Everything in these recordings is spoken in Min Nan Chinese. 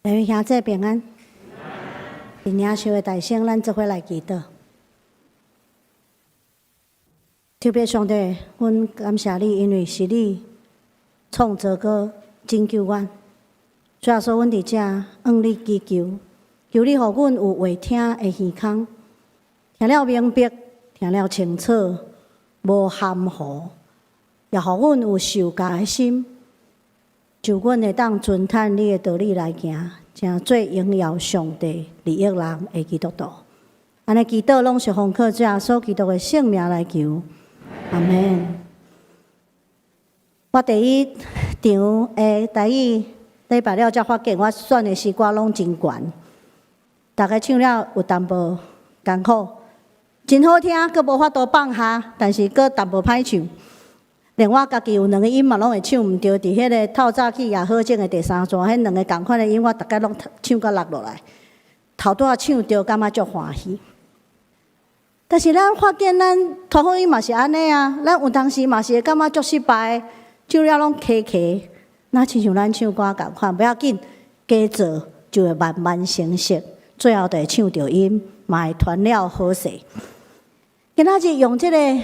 各位兄弟平安，佇領袖的大聲，咱做伙來祈禱。特別上帝，阮感謝你，因為是你創造閣拯救阮。主耶穌，阮佇遮向你祈求，求你予阮有話聽的耳孔，聽了明白，聽了清楚，無含糊，也予阮有受教的心，就阮會當遵趁你的道理來行，成做榮耀上帝、利益人的基督徒。按呢祈禱攏是奉靠主耶穌基督的聖名來求，阿門。我第一場的台語禮拜了，才發現我選的詩歌攏真懸，逐家唱了有淡薄艱苦，真好聽，閣無法度放下，但是閣淡薄歹唱。連我家己有兩個音嘛，攏會唱毋著。佇彼个透早起也好種的第三段，彼兩个仝款的音，我逐擺攏唱甲落落來。頭拄仔唱著，感覺足歡喜。但是咱發現，咱傳福音嘛是按呢啊，咱有當時嘛是會感覺足失敗，唱了攏卡卡，若親像咱唱歌仝款，無要緊，加做就會慢慢成熟，最後就會唱著音，嘛會傳了好勢。今仔日用這个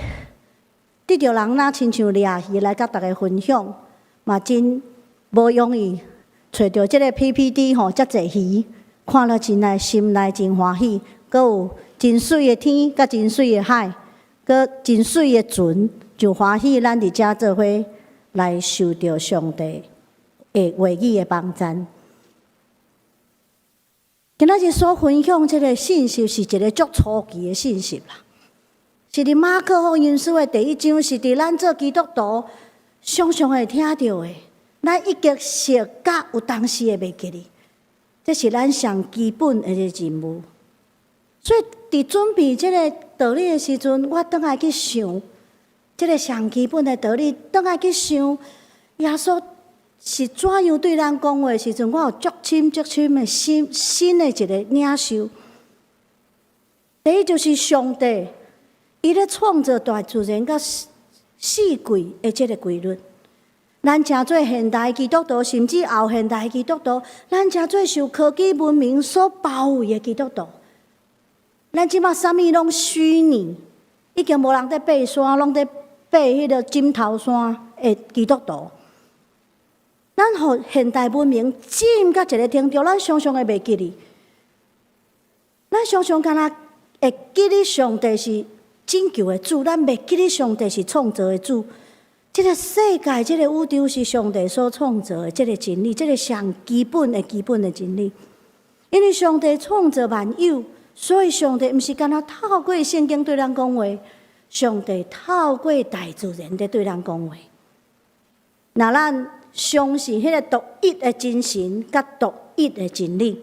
得著人若親像掠魚來佮大家分享，嘛真無容易揣著這个 PPT 吼，遮濟魚，看了真來心內真歡喜，閣有真媠的天，佮真媠的海，閣真媠的船，就歡喜咱佇遮做伙來受著上帝的話語的幫贊。今仔日所分享這个信息是一个足初期的信息啦。是佇馬可福音書的第一章，是佇咱做基督徒常常會聽著的。咱已經熟甲有當時會袂記得，這是咱上基本的一個任務。所以，佇準備這个道理的時陣，我轉來去想，這个上基本的道理，轉來去想耶穌是怎樣對咱講話的時陣，我有足深足深的新新的一个領受。第一就是上帝，伊咧創造大自然佮四季的這个規律，咱成做現代基督徒，甚至後現代基督徒，咱成做受科技文明所包圍的基督徒。咱這馬啥物攏虛擬，已經無人佇爬山，攏佇爬彼个枕頭山的基督徒。咱予現代文明浸到一个程度，咱常常會袂記得。咱常常敢若會記得上帝是拯救的主，咱袂記得上帝是創造的主。這个世界，這个宇宙是上帝所創造的，這个真理，這个上基本的基本的真理。因為上帝創造萬有，所以上帝毋是干焦透過聖經對咱講話，上帝透過大自然佇對咱講話。若咱相信彼个獨一的真神，佮獨一的真理，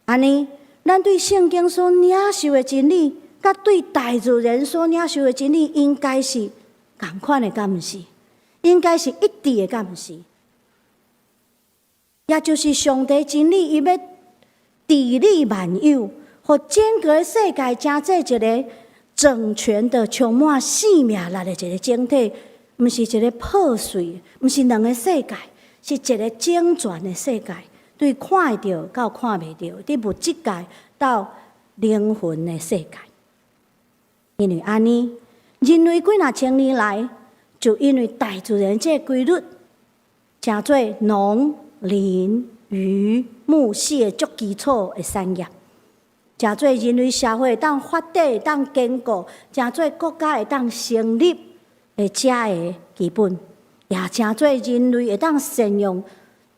按呢，咱對聖經所領受的真理，佮對大自然所領受的真理，應該是仝款的，敢毋是？應該是一致的，敢毋是？也就是上帝真理，伊欲治理萬有，予整個世界成做一个整全的、充滿生命力的一个整體，毋是一个破碎，毋是兩個世界，是一个整全的世界，對看會著到看袂著，佇物質界到靈魂的世界。因為按呢，人類幾若千年來，就因為大自然這个規律，成做農、林、漁、牧四个足基礎的產業，成做人類社會會當發展、會當堅固，成做國家會當成立的這个基本，也成做人類會當善用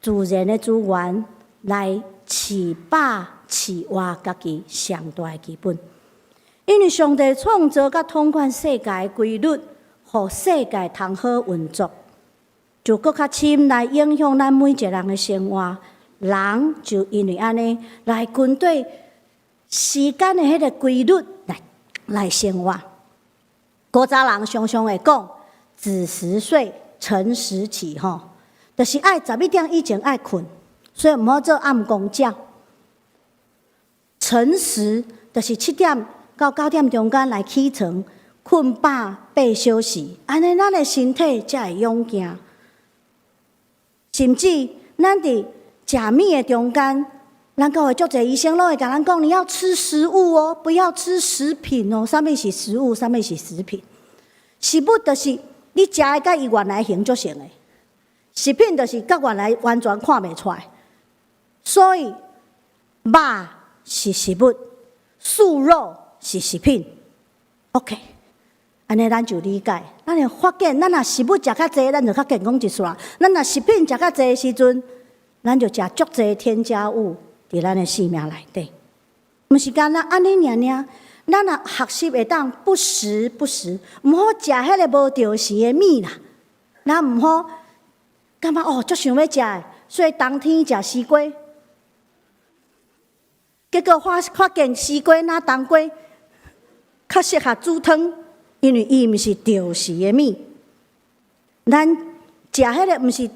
自然的資源來飼飽、飼活家己上大的基本。因為上帝創造佮統管世界的規律，予世界通好運作，就閣較深來影響咱每一个人的生活。人就因為按呢來根據時間的彼个規律來生活。古早人常常會講：子時睡，辰時起，吼，就是愛11點以前愛睏，所以毋好做暗暣鳥。辰時就是7點到9點中間來起床，睏飽8小時，按呢咱的身體才會勇健。甚至咱佇食物的中間，咱閣會足濟醫生攏會共咱講，你要吃食物哦，不要吃食品哦。啥物是食物？啥物是食品？食物就是你食的佮伊原來形足像的，食品就是佮原來完全看袂出來。所以肉是食物，素肉是食品。OK，按呢咱就理解，咱會發現，咱若食物食較濟，咱就較健康一撮；咱若食品食較濟的時陣，咱就食足濟添加物佇咱的生命內底。毋是干焦按呢爾爾，咱若學習會當不時不食，毋好食彼个無著時的物啦。咱毋好感覺哦，足想欲食的，所以冬天食絲瓜，結果發現絲瓜若冬瓜較適合煮湯，因為伊毋是著時的物。咱食彼个毋是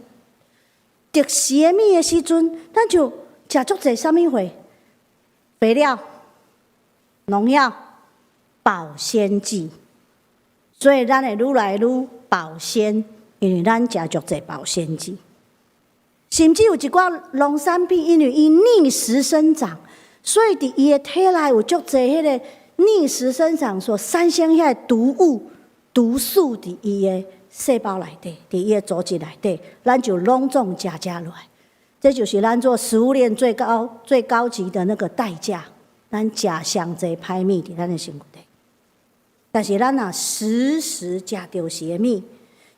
著時的物的時陣，咱就食足濟啥物貨？肥料、農藥、保鮮劑，所以咱會愈來愈保鮮，因為咱食足濟保鮮劑。甚至有一寡農產品，因為伊逆時生長，所以佇伊的體內有足濟彼个逆時生長所產生遐個毒物、毒素佇伊的細胞內底，佇伊的組織內底，咱就攏總食食落來。這就是咱做食物鏈最高、最高級的那個代價。咱食上濟歹物佇咱的身軀底，但是咱若時時食著時的物，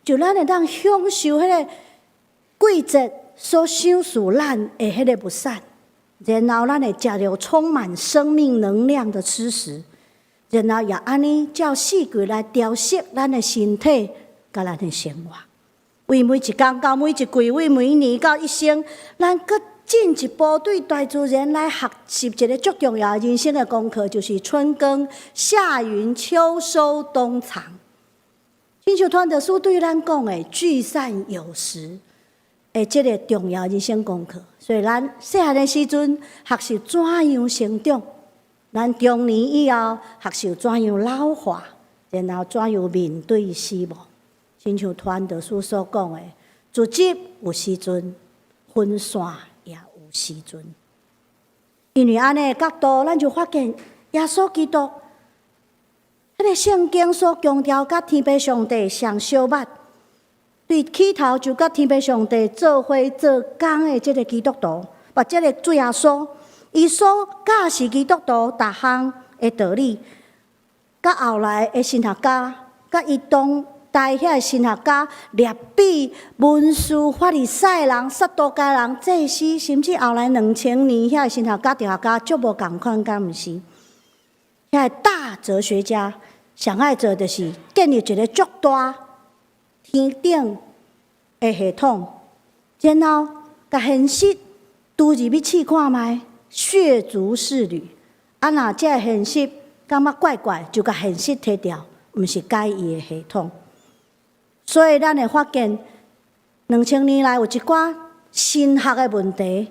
就咱會當享受彼個季節所賞賜咱的彼個物產，然後咱會食著充滿生命能量的吃食，然後也按呢照四季來調適咱的身體佮咱的生活。為每一工到每一季，為每一年到一生，咱閣進一步對大自然來學習一個足重要人生的功課，就是春耕、夏耘、秋收、冬藏。親像傳道書對咱講的聚散有時，的這个重要人生功課。所以咱細漢的時陣學習怎樣成長，咱中年以後學習怎樣老化，然後怎樣面對死亡。親像傳道書所講的，聚集有時陣，分散也有時陣。因為按呢的角度，咱就發現耶穌基督，彼个聖經所強調，佮天父上帝上相捌，對起頭就佮天父上帝做伙做工的這个基督徒，或這个主耶穌，伊所教示基督徒逐項的道理，佮後來的神學家，佮伊當代遐神學家、律比、文士、法利賽人、撒都該人、祭司，甚至後來2000年遐神學家、哲學家，足無仝款，敢毋是？遐大哲學家上愛做就是建立一个足大天頂的系統，然後共現實丟入去試看覓，削足適履。啊，若這个現實感覺怪怪，就共現實提掉，毋是佮意的系統。所以，咱會發現2000年來有一寡神學的問題，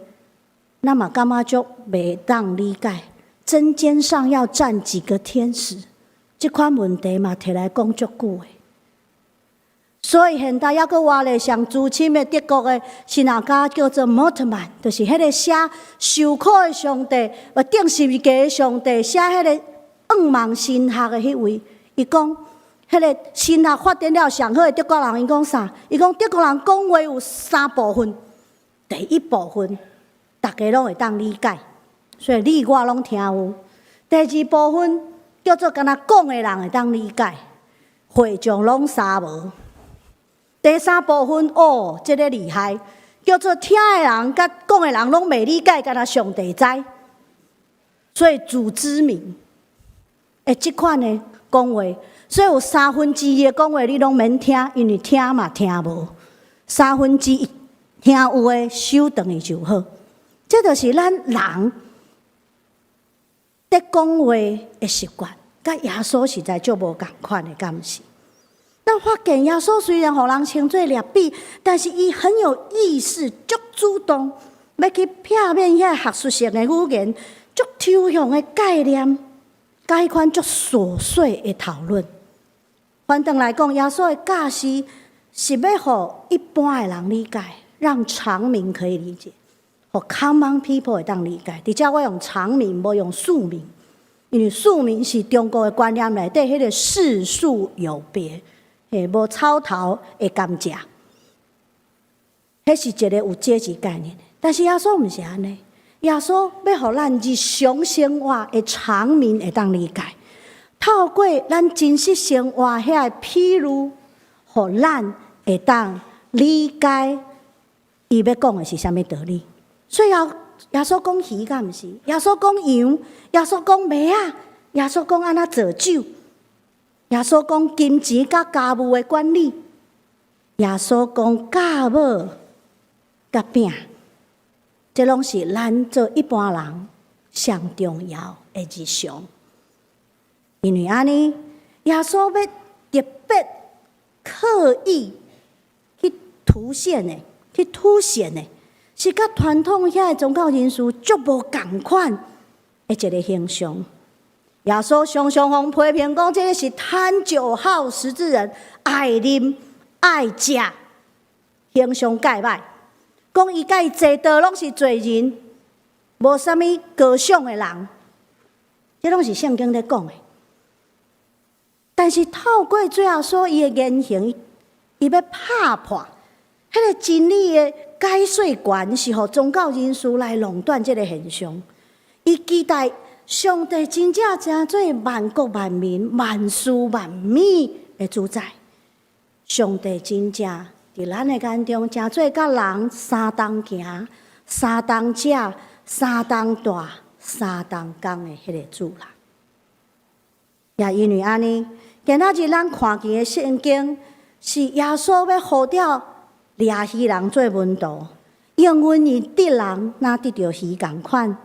咱嘛感覺足袂當理解。針尖上要站幾個天使，這款問題嘛提來講足久的。所以現代猶閣活咧上資深的德國的神學家叫做莫特曼，就是彼个寫受苦的上帝，或釘十字架的上帝，寫彼个仰望神學的彼位，伊講，彼个神學發展了上好的德國人，伊講啥？伊講德國人講話有三部分，第一部分，逐家攏會當理解，所以你我攏聽有。第二部分叫做干焦講的人會當理解，會眾攏沙無。第三部分哦，這个厲害，叫做聽的人佮講的人攏袂理解，干焦上帝知。所以組織名，欸，這款的講話，所以有三分之二的講話你攏免聽，因為聽嘛聽無。三分之一聽有的收轉去就好。這就是咱人咧講話的習慣，佮耶穌實在足無仝款的，敢毋是？咱發現耶穌雖然予人稱做辣彼，但是伊很有意識，足主動，欲去避免遐學術性的語言，足抽象的概念，佮彼款足瑣碎的討論。反轉來講，耶穌的教示是欲予一般的人理解，讓常民可以理解。予 common people 會當理解。佇遮我用常民，無用庶民，因為庶民是中國的觀念內底，彼個士庶有別，嘿，無草頭的甘蔗，彼是一個有階級概念的。但是耶穌毋是按呢，耶穌欲予咱日常生活的常民會當理解，透過咱真實生活遐个譬喻，予咱會當理解伊欲講的是啥物道理。所以耶穌講魚敢毋是？耶穌講羊，耶穌講麥仔，耶穌講按怎造酒，耶穌講金錢佮家務的管理，耶穌講酵母佮餅，這攏是咱做一般人上重要的日常。因為按呢，耶穌欲特別刻意去凸顯的，去凸顯的，是佮傳統遐个宗教人士足無仝款的一個形象。耶穌常常予批評講，這个是貪酒好食之人，愛啉愛食，形象蓋歹。講伊佮伊坐桌攏是罪人，無啥物高尚的人，這攏是聖經咧講的。但是透過主耶穌伊的言行，伊欲拍破彼个真理的解說權，是予宗教人士來壟斷這个現象。伊期待上帝真正成做萬國萬民、萬事萬物的主宰。上帝真正佇咱的眼中，成做佮人相同行、相同食、相同蹛、相同工的彼个主啦。也因為按呢，今仔日咱看見的聖經是耶穌欲呼召掠魚人做門徒，應允伊得人若得著魚仝款。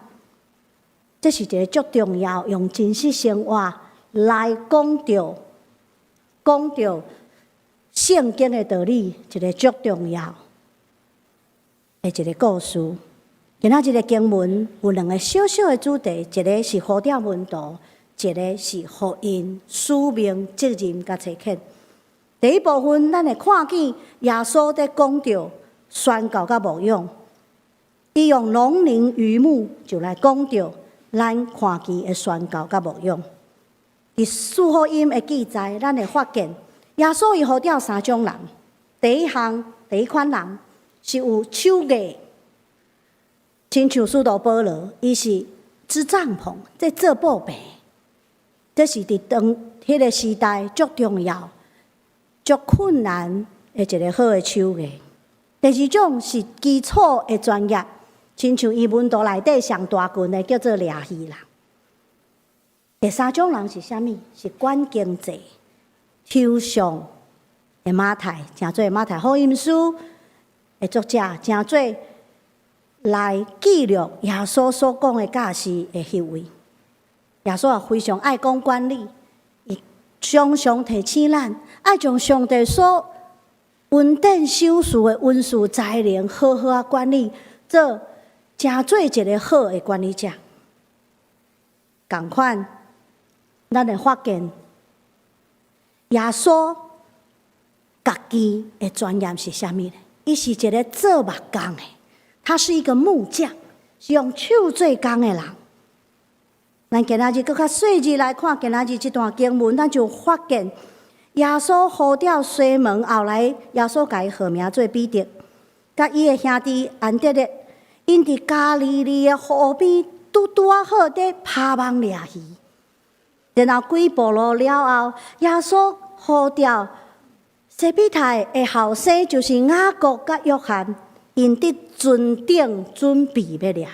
這是一个足重要，用真實生活來講著聖經的道理，一个足重要的一个故事。今仔日的經文有兩个小小的主題，一个是呼召門徒，一个是福音使命、責任佮差遣。第一部分，咱會看見耶穌佇講著宣教佮牧養，伊用農林漁牧就來講著咱看見的宣教佮牧養。佇四福音的記載，咱會發現耶穌伊呼召三種人。第一項，第一款人是有手藝，親像使徒保羅，伊是織帳篷，這做布棚，這是佇當彼个時代足重要、足困難的一个好的手藝。第二種是基礎的專業，親像伊門徒內底上大群的叫做掠魚人。第三種人是啥物？是管經濟、抽象的馬太，成做馬太福音書的作者，成做來記錄耶穌所講的教示的彼位。耶穌也非常愛講管理，伊常常提醒咱，愛將上帝所恩典賞賜的恩賜才能好好仔管理，做成做一个好的管理者。仝款，咱會發現耶穌家己的專業是啥物呢？伊是一个做木工的，他是一個木匠，是用手做工的人。咱今仔日閣較細緻來看今仔日這段經文，咱就發現耶穌呼召西門，後來耶穌共伊號名做彼得，佮伊的兄弟安德烈，𪜶佇加利利的湖邊拄拄仔好佇拋網掠魚。然後幾步路了後，耶穌呼召西庇太的後生，就是雅各佮約翰，𪜶佇船頂準備欲掠魚。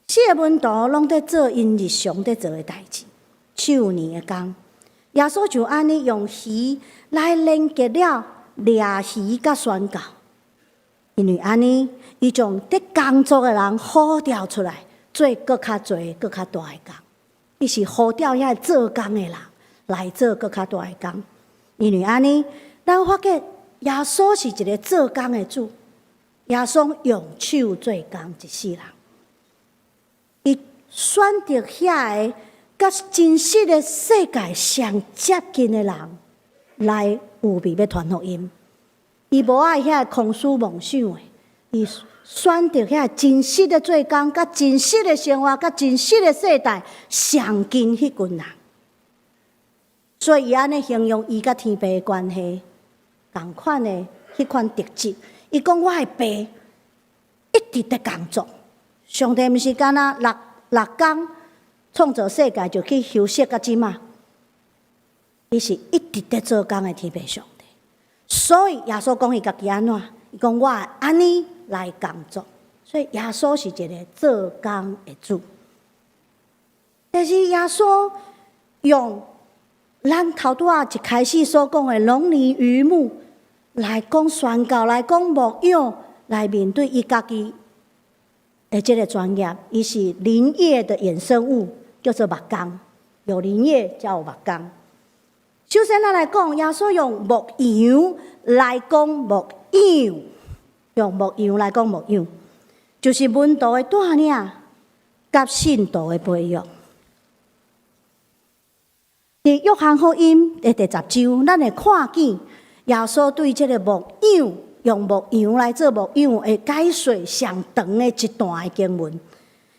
四个門徒攏佇做𪜶日常佇做的代誌，手呢的工。耶穌就按呢用魚來連結了掠魚佮宣教，因為按呢，伊將佇工作的人呼召出來，做閣較濟、閣較大的工。伊是呼召遐做工的人來做閣較大的工。因為按呢，咱發覺耶穌是一个做工的主，耶穌用手做工一世人。伊選擇遐个佮真實的世界上接近的人來預備欲傳福音。伊無愛遐个空思夢想的，伊選擇遐真實的做工，佮真實的生活，佮真實的世代上近彼群人。所以伊按呢形容伊佮天父的關係，仝款的彼款特質。伊講我的爸一直佇工作，上帝毋是干焦六六工創造世界就去休息到這馬，伊是一直佇做工的天父上帝。所以耶穌講伊家己按怎？伊講我會按呢來工作。所以耶穌是一个做工的主。但是耶穌用咱頭拄仔一開始所講的農林漁牧來講宣教，來講牧養，來面對伊家己的這个專業，伊是林業的衍生物，叫做木工。有林業才有木工。首先，咱來講，耶穌用牧羊來講牧養，用牧羊來講牧養，就是門徒的帶領佮信徒的培育。佇約翰福音的第10章，咱會看見耶穌對這个牧養，用牧羊來做牧養的解說上長的一段的經文。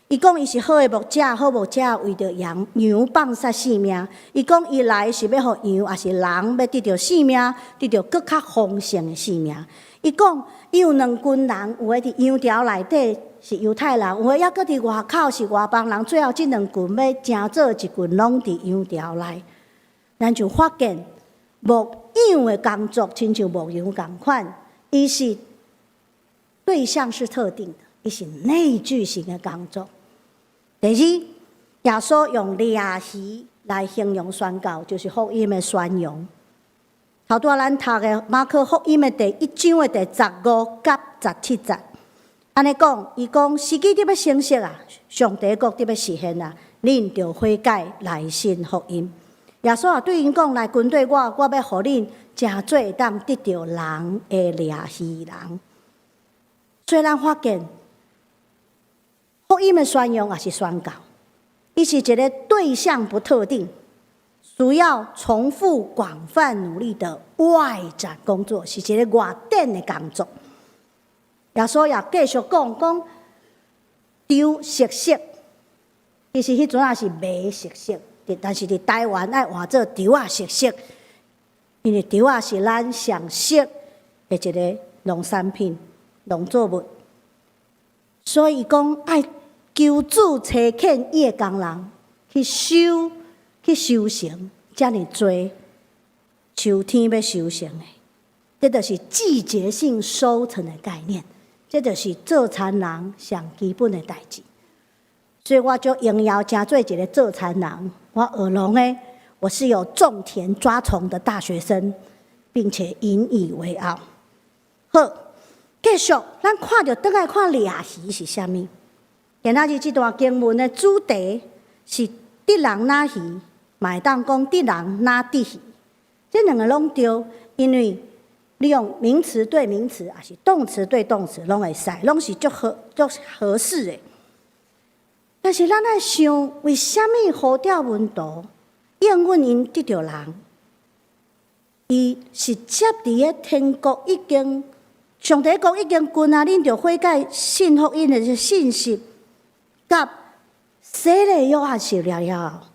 伊講伊是好的牧者，好牧者為著羊羊放捨性命。伊講伊來是欲予羊，抑是人欲得著性命，得著閣較豐盛的性命。伊講伊有兩群人，有的佇羊牢內底是猶太人，有的猶閣佇外口是外邦人。最後這兩群欲成做一群，攏佇羊牢內。咱就發現牧養的工作，親像牧羊仝款，伊是對象是特定的，伊是內聚型的工作。第二，耶穌用掠魚來形容宣教，就是福音的宣揚。頭拄仔咱讀的馬可福音的第1章的第15佮17節，按呢講，伊講時機著欲成熟啊，上帝國著欲實現啊，恁著悔改來信福音。耶穌也對𪜶講，來跟綴我，我欲予恁成做會當得著人的掠魚人。所以咱發現，福音的宣揚也是宣教，伊是一个對象不特定，需要重複廣泛努力的外展工作，是一个外展的工作。耶穌也繼續講講，稻熟色，其實彼陣也是麥熟色，但是佇台灣愛換做稻仔熟色，因為稻仔是咱上熟的一个農產品、農作物，所以伊講愛求主差遣伊的工人去收、去收成，遮爾濟秋天欲收成的，這就是季節性收成的概念，這就是做田人上基本的代誌。所以我就榮耀成做一个做田人。我學農的，我是有種田抓蟲的大學生，並且引以為傲。好，繼續，咱看著轉來看掠魚是啥物。今仔日這段經文的主題是得人若魚，嘛會當講得人若得魚，這兩个攏對，因為你用名詞對名詞，抑是動詞對動詞，攏會使，攏是足合足合適的。但是咱愛想，為啥物呼召門徒應允𪜶得著人？伊是接佇个天國已經，上帝國已經近啊，恁著悔改信福音的信息，佮洗禮約翰受了了後，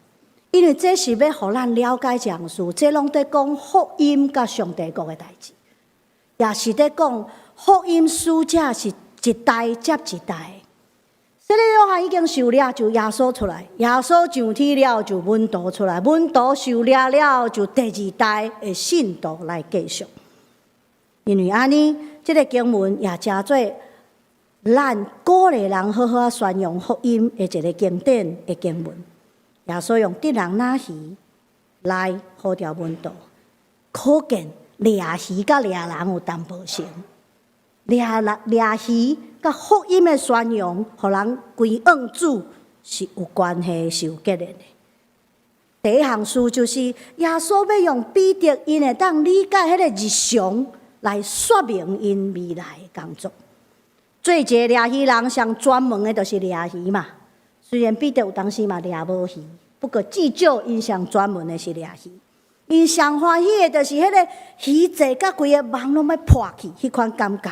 因為這是欲予咱了解這樣事，這攏佇講福音佮上帝國的代誌，也是佇講福音使者是一代接一代。洗禮約翰已經受掠，就耶穌出來；耶穌上天了，就門徒出來；門徒受掠了，就第二代的信徒來繼續。因為按呢，這个經文也成做咱鼓勵人好好宣揚福音的一个經典的經文。耶穌用得人若魚來呼召門徒，可見掠魚佮掠人有淡薄像。掠人掠魚佮福音的宣揚，予人歸向主是有關係，是有結連的。第一項事就是耶穌欲用彼得，𪜶會當理解彼個日常來說明𪜶未來的工作。做一个掠魚人，上專門的就是掠魚嘛。雖然彼得有當時嘛掠無魚，不過至少𪜶上專門的是掠魚。𪜶上歡喜的就是彼個魚濟，佮規个網攏欲破去，彼款感覺。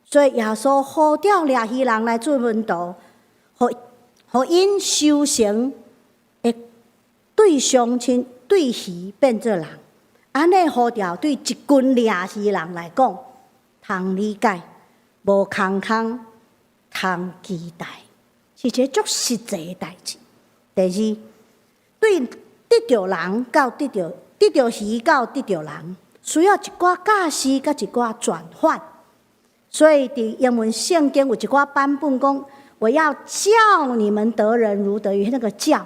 所以耶穌呼召掠魚人來做門徒，予予𪜶收成的對象親對魚變做人。按呢呼召對一群掠魚人來講，通理解，無空空，通期待，是一个足實際的代誌。第二，對得著人到得著得著魚到得著人，需要一寡教示佮一寡轉換。所以，佇英文聖經有一寡版本講：我要叫你們得人如得魚。那個教，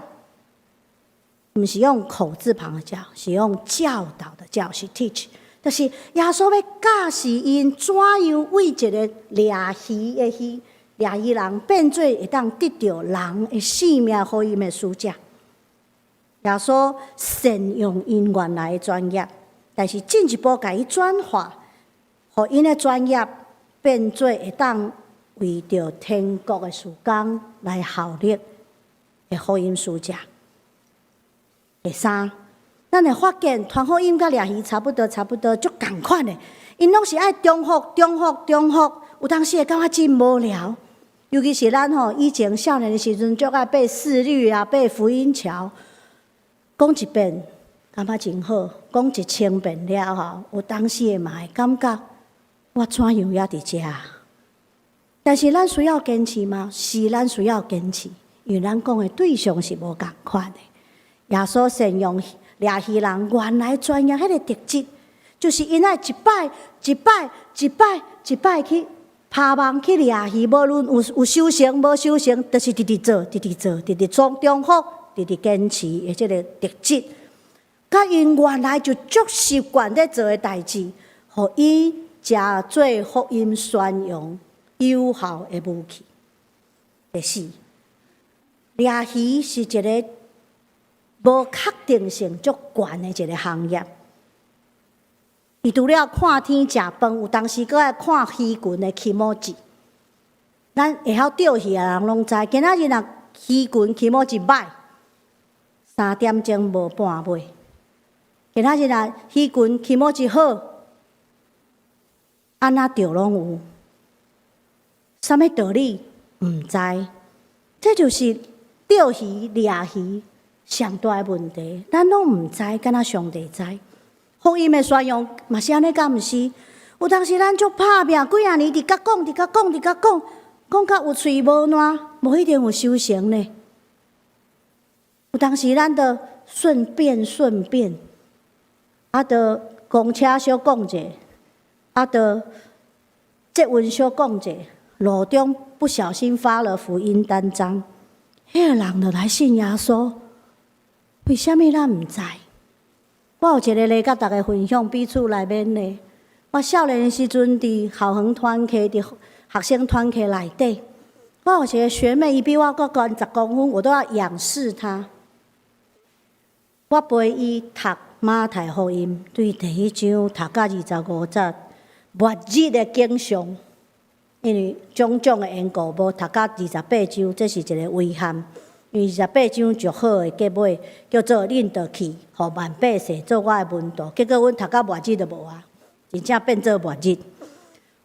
毋是用口字旁的教，是用教導的教，是 teach。就是耶穌欲教示𪜶怎樣對一个掠魚的魚掠魚人變做會當得著人的性命福音的使者。耶穌善用𪜶原來的專業，但是進一步共伊轉化，予𪜶的專業變做會當為著天國的事工來效力的福音使者。第三，咱會發現傳福音佮掠魚差不多，差不多足仝款的，𪜶攏是愛重複、重複、重複，有當時會感覺真無聊。尤其是咱吼以前少年的時陣，足愛爬四律啊，爬福音橋，講一遍感覺真好，講1000遍了後，有當時嘛會感覺我怎樣猶佇遮。但是咱需要堅持嗎？是，咱需要堅持，因為咱講的對象是無仝款的。耶穌善用掠魚人原來專業彼个特質，就是𪜶愛一擺一擺一擺一擺去拋網去掠魚，無論有收成無收成，就是直直做，直直做，直直重重複，直直堅持的這个特質。佮𪜶原來就足習慣咧做的代誌，予伊成做福音宣揚有效的武器。第四，掠魚是一个無確定性足懸的一个行業。伊除了看天食飯，有當時閣愛看魚群的気持ち。咱會曉釣魚的人攏知，今仔日若魚群気持ち䆀，3點鐘無半尾。今仔日若魚群気持ち好，按怎釣攏有。啥物道理？毋知。這就是釣魚、掠魚上大的問題，咱攏毋知，敢若上帝知。福音的宣揚嘛是按呢，敢毋是？有當時咱足拍拚，幾仔年佇共講，佇共講，佇共講，講甲有喙無爛，無一定有收成呢。有當時咱就順便順便，啊，就公車小講者，啊，就捷運小講者，路中不小心發了福音單張，彼个人就來信耶穌。為啥物咱毋知？我有一个例，佮大家分享，彼此來勉勵。我少年的時陣，佇校園團契，佇學生團契內底，我有一個學妹，伊比我閣懸10公分，我都要仰視她。我陪伊讀馬太福音，對第一章讀到25節，末日的景象，因為種種的緣故，無讀到28章，這是一個遺憾。因為二十八章足好的結尾，叫做恁著去，予萬百姓做我的門徒。結果阮讀到末日就無啊，真正變做末日。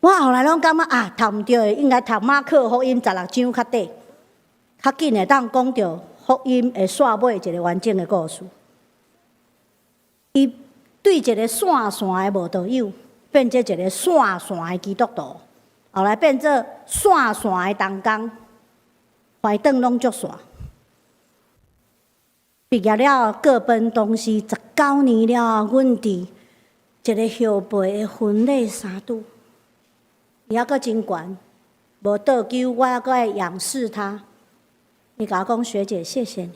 我後來攏感覺啊，讀毋著的，應該讀馬可福音16章較短，較緊會當講著福音的煞尾一個完整的故事。伊對一个散散的慕道友，變做一个散散的基督徒，後來變做散散的同工，懷轉攏足散。畢業了各奔東西，19年了後，阮佇一个後輩的婚禮三拄，伊猶閣真懸，無倒救，我猶閣愛仰視他。伊共我講：學姐，謝謝你，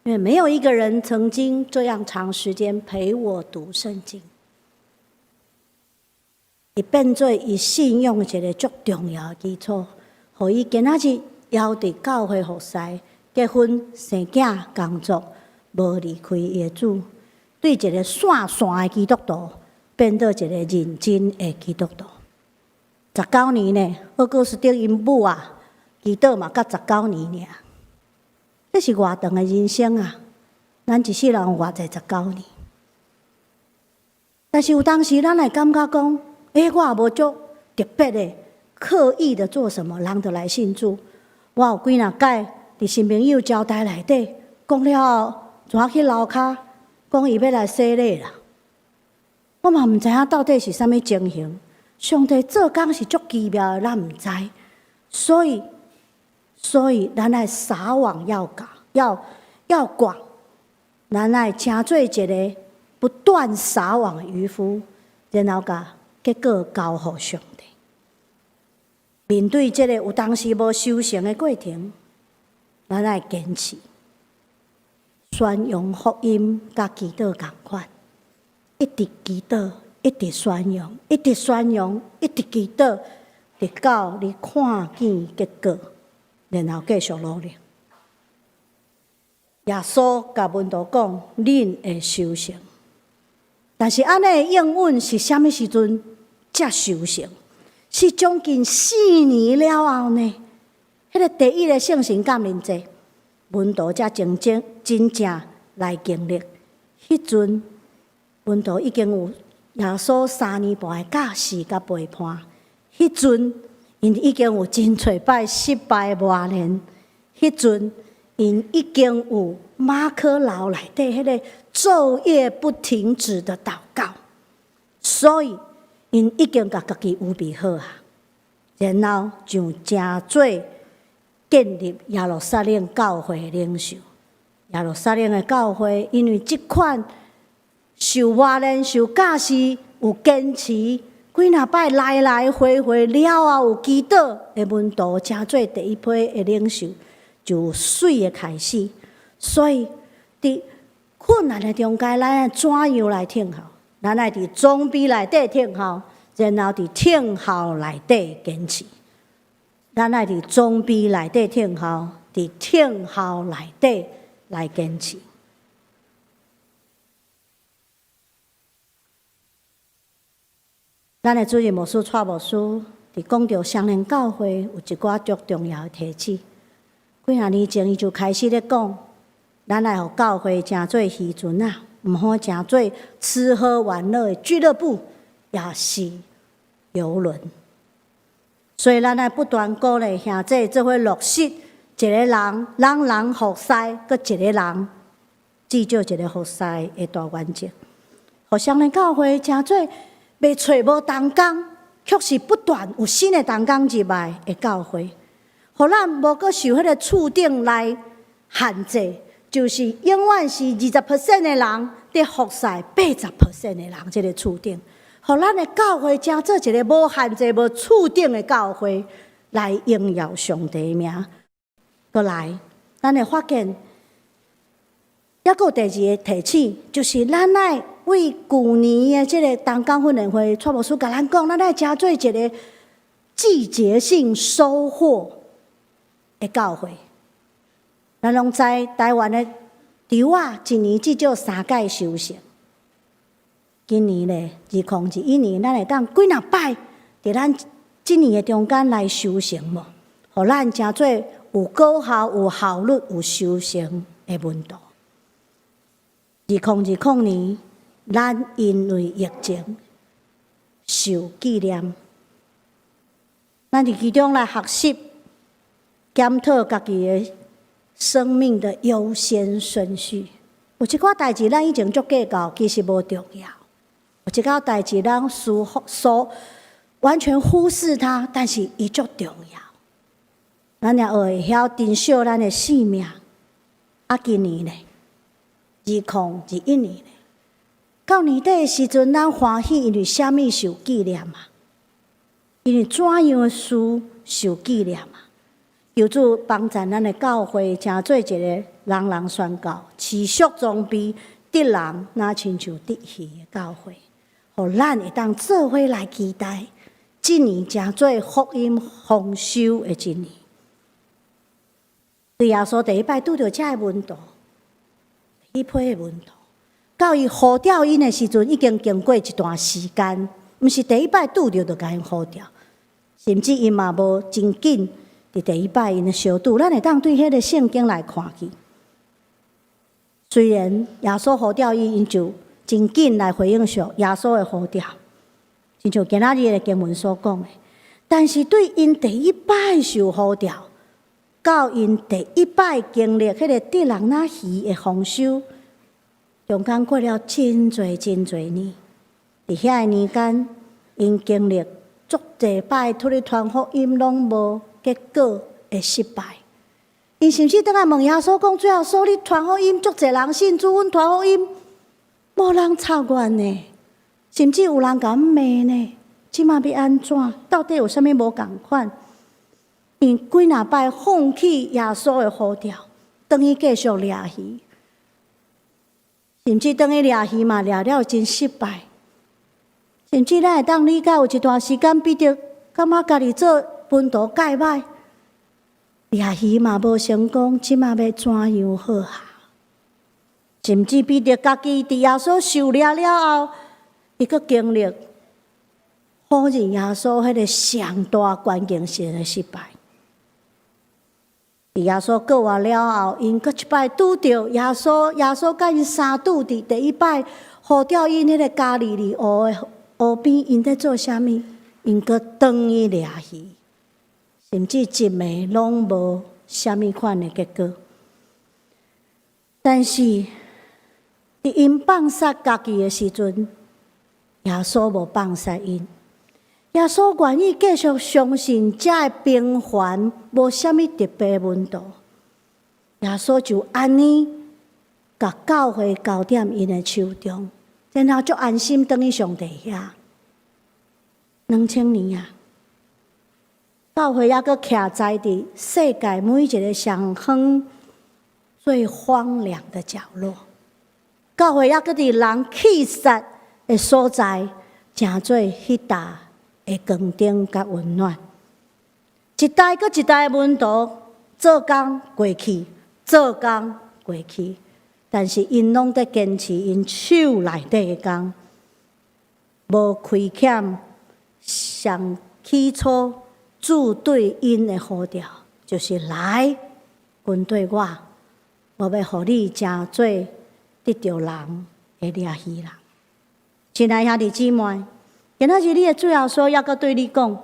因為沒有一個人曾經這樣長時間陪我讀聖經。伊變做伊信仰一个足重要的基礎，予伊今仔日猶佇教會服侍、結婚、生囝、工作，無離開伊的主，對一个散散的基督徒，變做一个認真的基督徒。十九年呢，奧古斯丁𪜶母啊，祈禱嘛，才十九年爾。這是偌長的人生啊！咱一世人有偌濟十九年？但是有當時咱會感覺講，欸，我也無足特別的，刻意的做什麼，人就來信主。我有幾若擺佇新朋友招待內底講了後，怎去樓跤講伊欲來洗禮啦。我嘛毋知影到底是啥物情形。上帝做工是足奇妙的，咱毋知。所以咱愛撒網要廣，要廣，咱愛成做一个不斷撒網的漁夫，然後共結果交予上帝。面對這個有當時無收成的過程，咱愛堅持宣揚福音，佮祈禱仝款，一直祈禱，一直宣揚，一直宣揚，一直祈禱，直到你看見結果，然後繼續努力。耶穌共門徒講：恁會收成，但是按呢的應允是啥物時陣才收成？是將近4年了後呢？彼個第一个聖神降臨節，門徒才真正真正來經歷。彼陣門徒已經有耶穌3年半的教示佮陪伴。彼陣𪜶已經有真濟擺失敗磨練。彼陣𪜶已經有馬可樓內底彼个晝夜不停止的禱告，所以𪜶已經共家己預備好啊，然後就成做建立耶路撒冷教會的領袖。耶路撒冷的教會，因為這款受磨練、受教示、有堅持，幾若擺來來回回了後有祈禱的門徒，成做第一批的領袖，就有媠的開始。所以，佇困難的中間，咱愛怎樣來等候？咱愛佇裝備內底等候，然後佇等候內底堅持。咱愛佇裝備內底等候，佇等候內底來堅持。咱的主任牧師蔡牧師佇講著雙連教會有一寡足重要的提醒。幾若年前，伊就開始咧講，咱愛予教會成做漁船仔，毋好成做吃喝玩樂的俱樂部，抑是郵輪。所以，咱愛不斷鼓勵兄弟做伙落實一个人，人人服侍，閣一个人至少一个服侍的大原則。予雙連教會成做袂揣無同工，卻是不斷有新的同工入來的教會。予咱無閣受彼个處境來限制，就是永遠是20% 的人佇服侍80% 的人，這个處境，予咱的教會成做一个無限制、無處境的教會，來榮耀上帝的名。閣來，咱會發現，抑閣有第二個提醒，就是咱愛為舊年的這个同工訓練會，蔡牧師共咱講，咱愛成做一个季節性收穫的教會。咱攏知台灣的稻仔一年至少三擺收成。今年咧，2021年，咱會當幾若擺佇咱這年的中間來收成無？予咱成做有果效、有效率、有收成的門徒。2020年，咱因為疫情受紀念，咱佇其中來學習檢討家己的生命的優先順序。有一寡代誌咱以前足計較，其實無重要；有一寡代誌咱所完全忽視它，但是伊足重要。咱也會曉珍惜咱的性命。啊，今年咧，2021年咧，到年底的時陣，咱歡喜，因為啥物受紀念啊？因為怎樣的事受紀念啊？求主幫助咱的教會，成做一个人人宣告、持續裝備、得人若親像得魚的教會，予咱會當做伙來期待，這年成做福音豐收的一年。對耶穌第一擺拄著這个門徒，彼批的門徒，到伊呼召𪜶的時陣，已經經過一段時間，毋是第一擺拄著就共𪜶呼召，甚至𪜶嘛無真緊佇第一擺𪜶的相拄，咱會當對彼个聖經來看去。雖然耶穌呼召伊，𪜶就真緊來回應上耶穌的呼召，親像今仔日的經文所講的。但是對𪜶第一擺受呼召，到𪜶第一擺經歷彼個得人若魚的豐收，中間過了真濟真濟年。佇遐个年間，𪜶經歷足濟擺出去傳福音攏無結果的失敗。𪜶甚至轉來問耶穌講：主耶穌，你傳福音足濟人信主，阮傳福音無人插阮呢，甚至有人共阮罵呢。這馬欲按怎？到底有啥物無仝款？𪜶幾若擺放棄耶穌的呼召，轉去繼續掠魚，甚至轉去掠魚嘛，掠了真失敗。甚至咱會當理解，有一段時間彼得感覺家己做門徒蓋歹，掠魚嘛無成功，這馬欲怎樣好啊？甚至彼得家己佇耶穌受掠了後，伊閣經歷否認耶穌彼个上大關鍵性的失敗。佇耶穌復活了後，𪜶閣一擺拄著耶穌，耶穌共𪜶相拄佇第一擺呼召𪜶彼个加利利湖的湖邊，𪜶咧做啥物？𪜶閣轉去掠魚，甚至一暝攏無啥物款的結果。但是，佇𪜶放殺家己的時陣，耶穌無放殺𪜶。耶穌願意繼續相信遮个平凡、無啥物特別門徒。耶穌就按呢，共教會交佇𪜶的手中，然後就安心轉去上帝遐。2000年啊，教會猶閣徛在佇世界每一个上遠、最荒涼的角落。教會猶閣佇人棄殺的所在，成做彼搭的光燈佮溫暖。一代閣一代的門徒做工過去，做工過去，但是𪜶攏佇堅持𪜶手內底的工，無虧欠上起初主對𪜶的呼召，就是來跟綴我，我欲予你成做得著人的掠魚人。親愛兄弟姊妹，今仔日你的主耶穌猶閣對你講：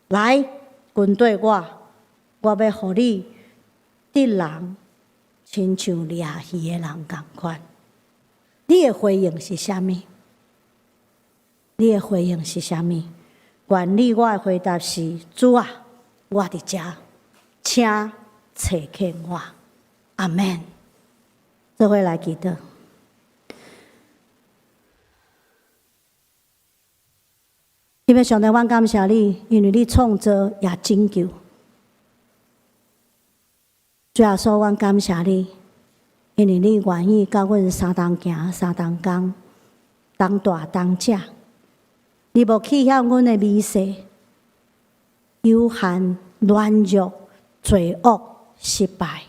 來跟綴我，我欲予你得人親像掠魚的人仝款。你的回應是啥物？你的回應是啥物？願你我的回答是：主啊，我佇遮，請差遣我。阿門。做伙來祈禱。天父上帝，阮感謝你，因為你創造也拯救。主耶穌，阮感謝你，因為你願意佮阮相同行、相同工，同大同食。你無棄欠阮的微細、有限、軟弱、罪惡、失敗。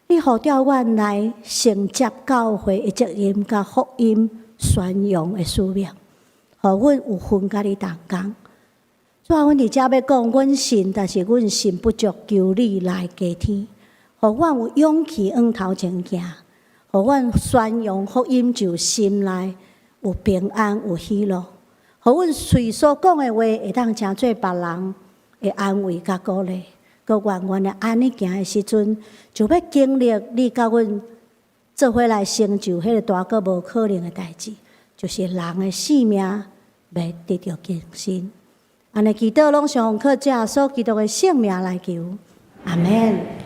你呼召阮來承接教會的責任，佮福音宣揚的使命，予阮有份佮你同工。主啊，阮佇遮欲講，阮信，但是阮信不足，求你來加添，予阮有勇氣往頭前行，予阮宣揚福音就心內有平安、有喜樂，予阮喙所講的話會當成做別人的安慰佮鼓勵。閣願阮會按呢行的時陣，就欲經歷你佮阮做伙來成就彼个大閣無可能的代誌，就是人的性命欲得著更新。按呢祈禱攏是奉靠主耶穌基督的聖名來求，阿門。